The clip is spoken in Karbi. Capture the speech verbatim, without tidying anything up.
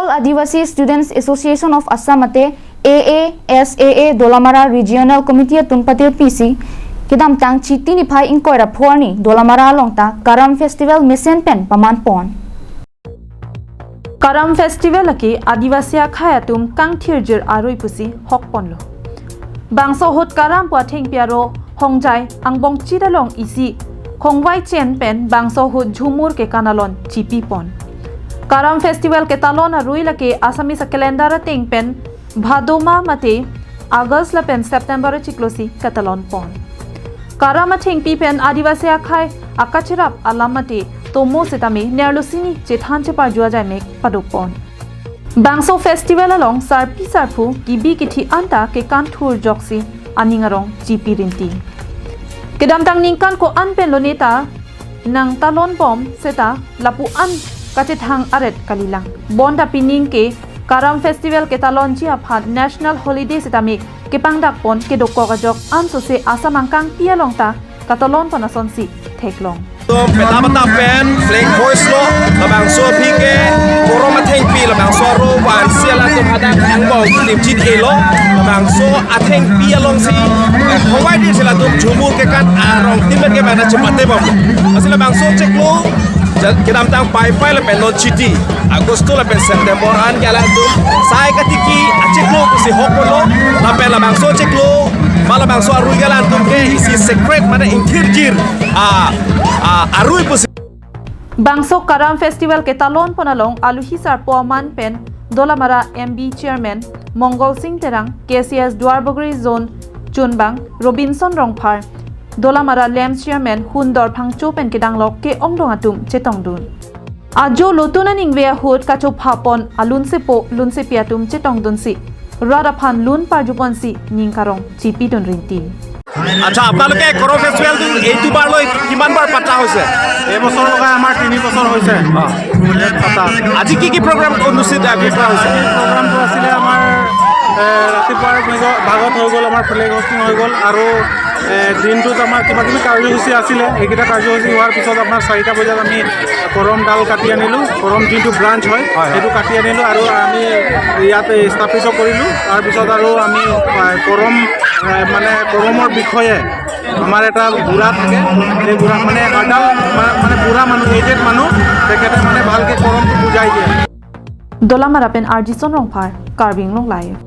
Adivasi Students Association of Assam mate A A S A A Dolamara Regional Committee atum patirpisi kedamtang Chiti niphai ingkoi ra pho arni Dolamara along ta Karam Festival mesen pen paman pon. Karam Festival lake Adivasi akhei atum kangthirjir arui pusi hok ponlo. Bangso ahut Karam pu athengpi aro hongjai angbong chit along isi khongvai chen pen bangso ahut jhumur kekan alon chipi pon. Karam Festival ketalon arui lake Assamese calendar ateng pen Bhadoma mate August lapen September achiklo si ketalon pon. Karam athengpi pen Adivasi akhei akacherap alam mate tomo setame nerlo sini chethan cheparju ajai mek paduk pon. Bangso festival along sarpi sarpo kibi kithi anta kekan thur joksi aning arong chipi rinti. Kedamtang ningkan ko-an pen loneta nangtalon bom seta lapu-an kachethang aret kalilang. Bonta pining ke Karam Festival ketalonji aphan national holiday setame kepangdak pon kedokok ajok ansose Assam angkangpi along ta katalon pon asonsi theklong. Tum peta peta pen flag hoist lo, labangso aphi ke Karam athengpi, labangso aro vansi alantum hadak angbong timjit elo, labangso athengpi alongsi, eh, khongvai di si latum jhumur kekan arong tim ke mana chepate bom. Lasi labangso chiklo, ja-, kedamtang Paipai lapen non Chiti, Agosto lapen September an ke alantum sai katiki achiklo pusi hok ponlo, lapen labangso chiklo, ma labangso arui ke alantum ke isi secret mane ingthirjir, ah, ah, arui pusi. Bangso Karam Festival ketalon pon along aluhi sarpo aman pen Dolamara M B Chairman Mongol Sing Terang, K C S Duarbagori Zone chunbang Robinson Rongphar, Dolamara LAMPS Chairman Hundor Phangcho pen kedanglok ke-ongdung atum chetongdun. Ajo lotun aningve ahut kachopha pon alunsepo lunsepi atum chetongdunsi rat aphan lun parju ponsi ning karong chipidun rinti. আচ্ছা, আপোনালোকে কৰম ফেষ্টিভেলটো এইটো বাৰলৈ কিমান বাৰ পতা হৈছে? এই বছৰ লগাই আমাৰ তিনি বছৰ হৈছে। অ। পতা। আজি কি কি প্ৰগ্ৰাম অনুষ্ঠিত, আয়োজন কৰা হৈছে? আজি প্ৰগ্ৰামটো আছিলে আমাৰ, এ, ৰাতিপুৱাৰ ভাগত, ভাগত হৈ গ'ল আমাৰ ফ্লেগ হোষ্টিং হৈ গ'ল আৰু, এ, দিনটোত আমাৰ কিবা কিবি কাৰ্যসূচী আছিলে। এইকেইটা কাৰ্যসূচী হোৱাৰ পিছত আপোনাৰ চাৰিটা বজাত আমি কৰম ডাল কাটি আনিলোঁ, কৰম যোনটো ব্ৰাঞ্চ হয়, হয়, হয়। সেইটো কাটি আনিলোঁ আৰু আমি ইয়াত স্থাপিত কৰিলোঁ। তাৰপিছত আৰু আমি, আ, কৰম, আ, মানে, কৰমৰ বিষয়ে আমাৰ এটা বুঢ়া থাকে, সেই বুঢ়া মানে এডাল মা-, মানে বুঢ়া মানুহ, এজেড মানুহ, তেখেতে মানে ভালকে কৰমটো বুজাই দিয়ে। Dolamara pen R J Son Rongphar, Karbi Anglong Live.